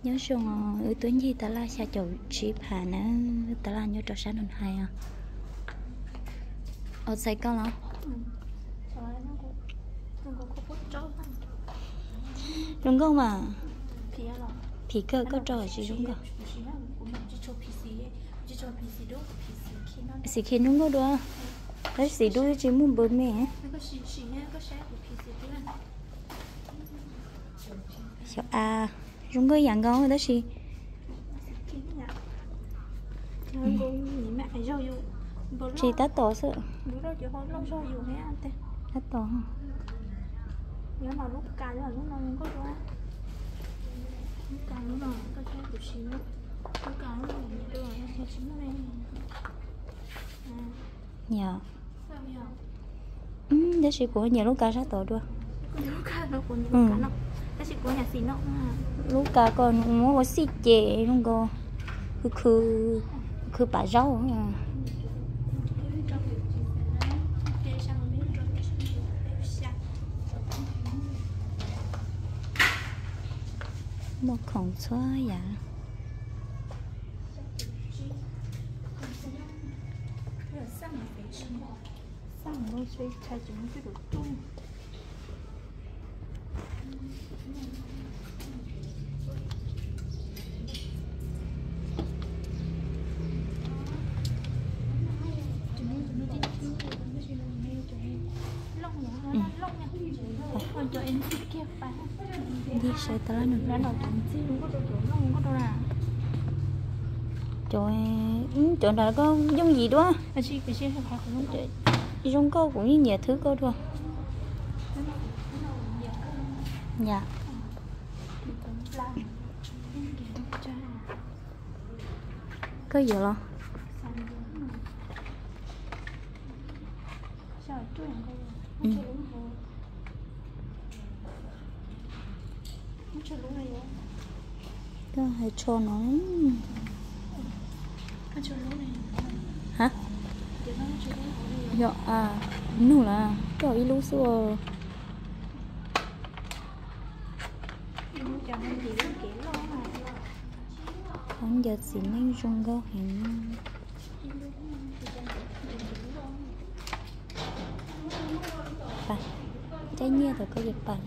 Nyob zoo, wb tuaj ncig tas laj xya caum tsib phav na, tas laj nyob rau sab Nus Hais os. Ua txhais koj los? Zoo nkauj mas. Phim kawg, koj rau tsis zoo nkauj. Xim khi zoo nkauj dua, tab xim dub tsis muaj npawg me. Xyov a, zoo nkauj yam nkaus tab sis tsis tab tom xwb. Tab tom. Nyiam. Tab sis kuv nyiam lub kav sab tod dua. Lub kav ko muab ua xij ces zoo nkaus khw khw, khw pam zaub. Muaj khoom txhua yam. Cov, cov nram koj yooj yim dua. Zoo nkauj kuv yeej nyiam thwb koj dua. Yam. Koj yuav los? Koj hais tsho no. Ha? Yog, nug lawm, koj ib lub xwb. Qhov ncauj txiv neej zoo nkauj heev. Caij nyiaj tau koj yuav pam.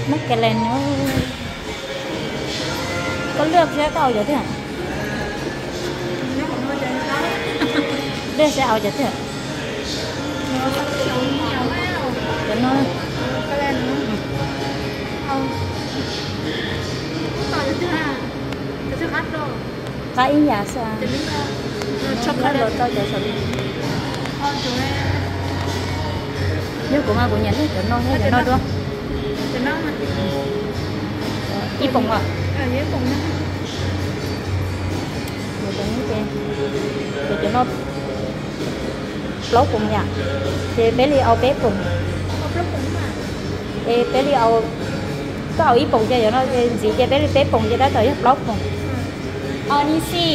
Muab ke lees no. Koj lwaj thiab koj au cov twg? Lwaj thiab au cov twg? Cov no. Qab ib yam xwb. Los rau cov saum. Yog kuv mas kuv nyiam cov no, cov no dua. Ib poom os. Cov no plaub poom yom, ces peb li au peb poom. Es peb li au, koj au ib poom ces cov no ntxiv ces peb li peb poom ces tab tom yog plaub poom. Os, ni xi.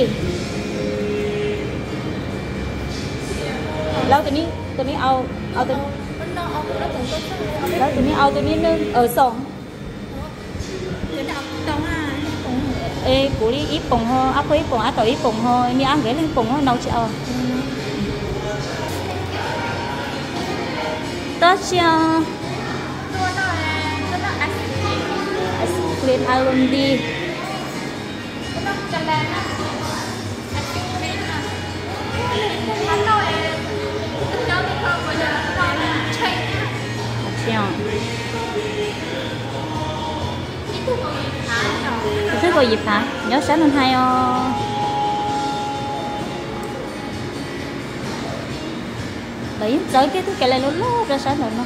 Lawv tus ni, tus ni au, lawv tus ni au tus ni nws xoom. Es kuv li ib poom ho, ab phob ib poom, ab tau ib poom ho, ni ab nkev leej poom ho, nau tsis au. Tab sis os, ice cream almond. Ib tug kaum yim phav, nyob sab Nus Hais os. Lawv yeej txawv kiag tug ke lees loj loj rau sab ntawm no.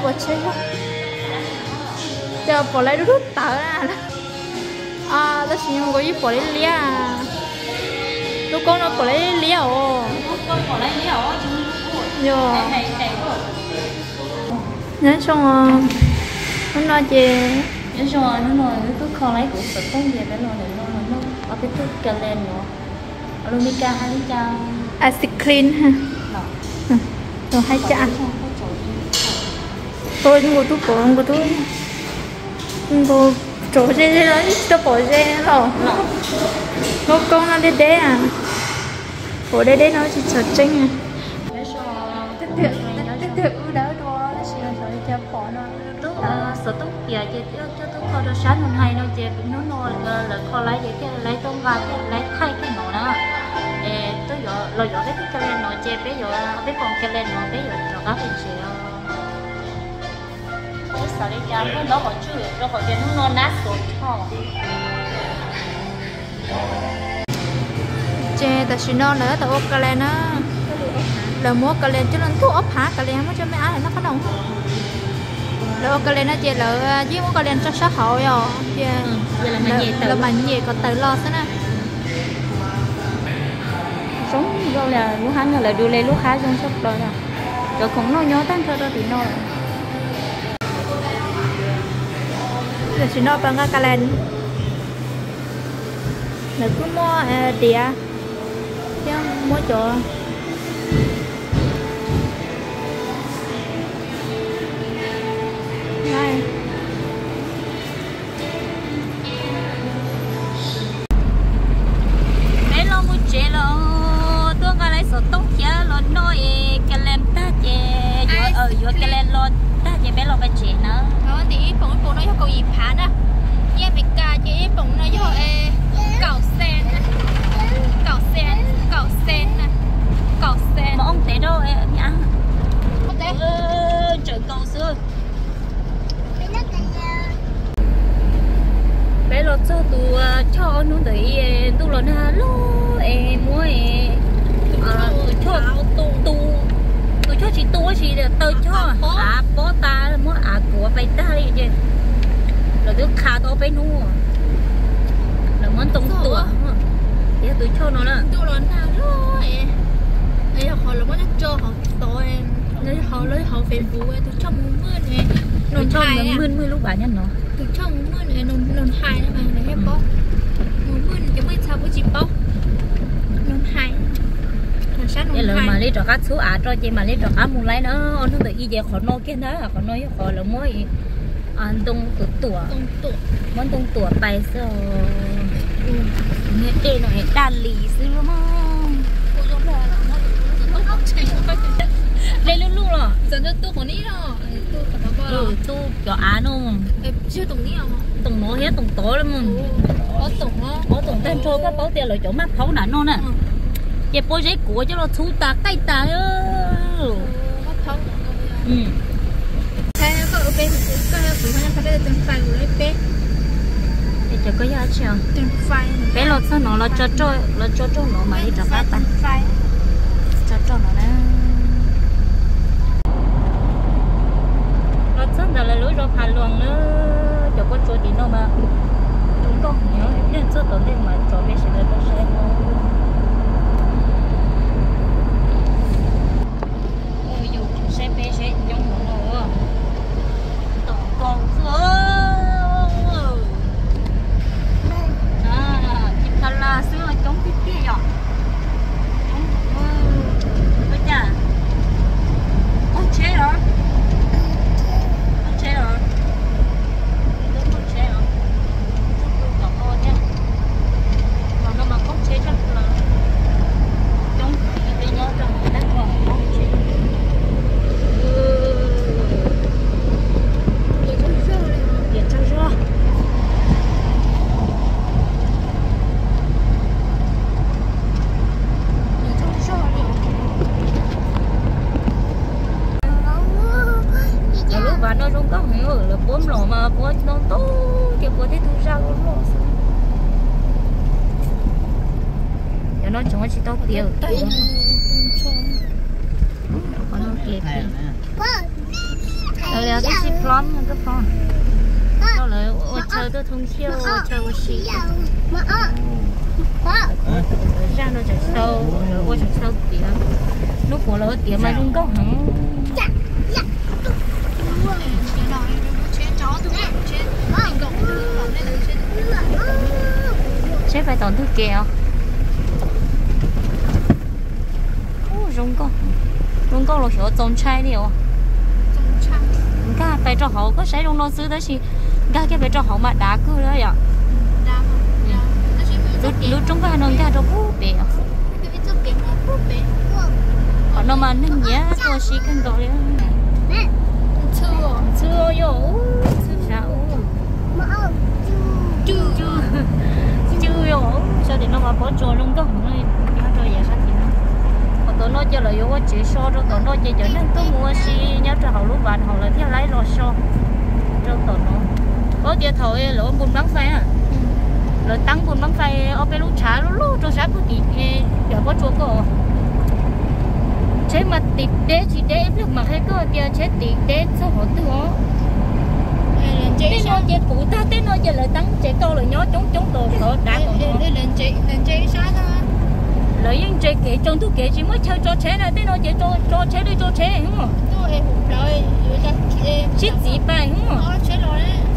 Ua tsheb, cas pom lawv dub dub tawv na. Tab sis nkaus yeej pom liab liab. Lub koob no pom liab liab os. Yog. Nyob zoo, hnub no ces, nyob zoo, hnub no wb tuaj kho lawm kuv xov tooj ces peb los ntawm no los noj ob peb tug ka le no. Lus Meskas hais li cas? Ice cream. Tus hais cas? Nkaus tub pom, nkaus tub, nkaus tsom ze ze los tsis tau pom ze los. Lub koob no deb deb, pom deb deb no tsis txhais tseeb. Twb tiag wb dawb dua tab sis xyov li cas pom no. Xov tooj piam ces coj tuaj kho rau sab Nus Hais no ces hnub no lawv kho lawm ces thiaj li tau nqa thiaj li thaij kiag no na. Es tuaj los yuav peb tug ka le no ces peb yuav, peb pom ka le no peb yuav rov qab pem tsev os. Xav li cas muab ntaub hauv tswj rau qhov tias hnub no nab xuav dhau. Ces tam sim no lawv tab tom ua ka le na. Lawv muab ka le coj los ntug ob phav, ka le muab coj me ab lawv noj qab no. Lawv ua ka le no ces lawv yeej muab ka le tso sab hauv yom, ces lawv mam nyem kom tawm los xwb na. Zoo nkauj li lub hab no, lawv du le lub hab zoo tshaj plaws na. Cov khoom noj nyob tag nrho rau tim no lawm. Tam sim no pas nqa ka le, lawv kuj muab diav thiab muab cov Peb los mus tsev los, tuaj nqa lawv xov tooj thiab los noj es ka le tag ces yuav, yuav ka le los tag ces peb los pem tsev na. Ib poom ib poom no yog kaum yim phav na. Nyiaj Amelikas ces ib poom no yog kaum xees, kaum xees, kaum xees na, kaum xees. Mas ua ntej rau, tsawm nkaus xwb. Peb los txog tus choj ob hnub ntawd ntuj los nag loj es muab tus choj, tus choj tsis tu tab sis taw choj av pob tas muab av kuav pais tag li ces lawv twb qha tau peb hnub, lawv muab ntoo tuam. Yog tus choj no na, ntuj los nag loj, yog qhov lawv muab coj tso hauv tod, yog hauv lawv hauv Facebook tus choj mus mwj, tus choj mus mwj lub vaj nyob no, tus choj mus mwj no hais mas lawv thiaj paub, mus mwj ces muaj ib txha kuj tsis paub, no hais. Lawv mam li rov qab txhub av rau ces mam li rov qab mus laib na. Ob hnub ntawd ib ces qhov no kiag ntag, qhov no yog qhov lawv muab ntoo tuam, muab ntoo tuam pais xwb. Niag dej no daj lis xwb. Dej lub luj los tu cov av no, toom no thiab toom tod li mus. Ob toom tag nrho koj paub tias lawv cov maj phaub nram no na, ces pob zeb kuav coj los txhub tas qaij tas. Peb los txog no los tso roj no mam li rov qab tas, tso roj no na. Los txog ntawm lawv lub zos Phav Luas na, cov kua tsuav tim no mas zoo nkauj heev, nej txog tom ntej mas tso peb sawv daws tau saib. Yus saib peb saib coob no, tom nkaus xwb. Tsis pha la xwb, coob tiag tiag yom. Ua cas? Qaug tsheb los? Qaug tsheb los? Qaug tsheb los? Tub tu tom no thiab. Los no mas qaug tsheb tshaj plaws. Coob heev, peb nyob rau ntawm tab kuam qaug tsheb. Tias tsaug zog. Lub vaj no zoo nkauj heev, lawv puab mlom mas puab ntau ntau, ces puab tej tug zaj loj loj xwb. Cov no tseem tsis tau tiav. Qhov no ces Lawv twb tsis plob, twb plob. Lawv ua chaw tuaj thoob thiab ua chaw ua si. Zaj no tseem tau, ua tseem tau tiav. Lub puav lawv ua tiav mas zoo nkauj heev. Seb pais tom ntug kev os. Zoo nkauj, zoo nkauj los xyov txaus ntshai li os. Nkag pais rau hauv koj saib zoo no xwb tab sis nkag kiag pais rau hauv mas dav kawg li yom. Lub roob nkag no nkag rau pub pem. Qhov no mas neeg nyiam tuaj ua si kawg nkaus li. Ntxhw yog ub, ntxhw sav ub. Cw yog ub, sab tim no mas pob tsuas zoo nkauj heev li, nyob rau yav sab tim no. Qhov tom no ces lawv yuav ua tsev so rau tom no ces cov neeg tuaj mus ua si nyob rau hauv lub vas hauv lawv thiaj laib los so rau tom no. Koj tias thaum lawv ua npus npab fais, lawv tab npus npab fais ob peb lub tshav lub lub rau sab pug tim cov pob tsuas ko. Tsheb mas tim deb tsis deb, ib pliag mam qhia koj tias tsheb tim deb txog qhov twg os. Tej no ces puv tag, tej no ces lawv tab tsev tau lawv nyob coob coob tom qhov dav tom no. Lawv yeej ntse kev tsaus ntuj kev tsis muaj chaw tso tsheb na, tej no ces tso tsheb li tso tsheb. Sib txiv pais,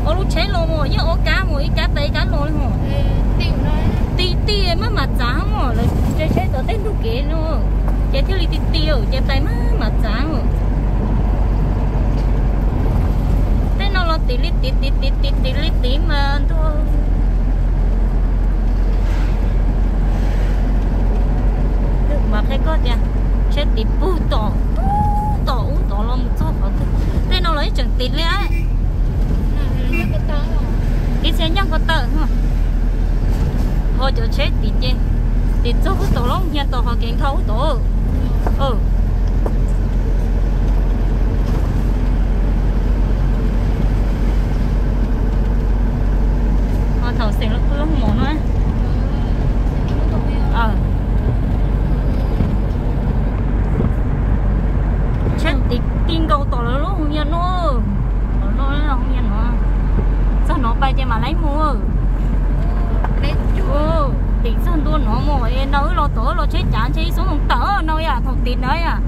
ua lub tsheb los mus yeej ua kab mus ib kab pais ib kab los li hos. Ti ti maj mam txav mos, lawv ntse tsheb tom tej ntug kev no ces thiaj li ti ti ces pais maj mam txav. Tej no los tim li tim tim tim tim tim li tim mas ntuj. Mas qhia koj tias tsheb tim pug tom, pug tom ub tom los mus txog qhov twg. Tej no los ib tseem tim li. Ib txhia nyob ko taw, ho cov tsheb tim ces tim txog pug tom los hia tom qhov kev nkhaus ub tom. Ho thaum xeem lawv pw mos no, tsheb tim ti nkaus tom lawv lub hoo yag no. Tom no hoo yag no, txog no pais ces mam laib mus. Tim txog ntua no mos es no wb los tom los tsheb cav ntshe ib xub ntoo tawm no yam thaum tim no yam.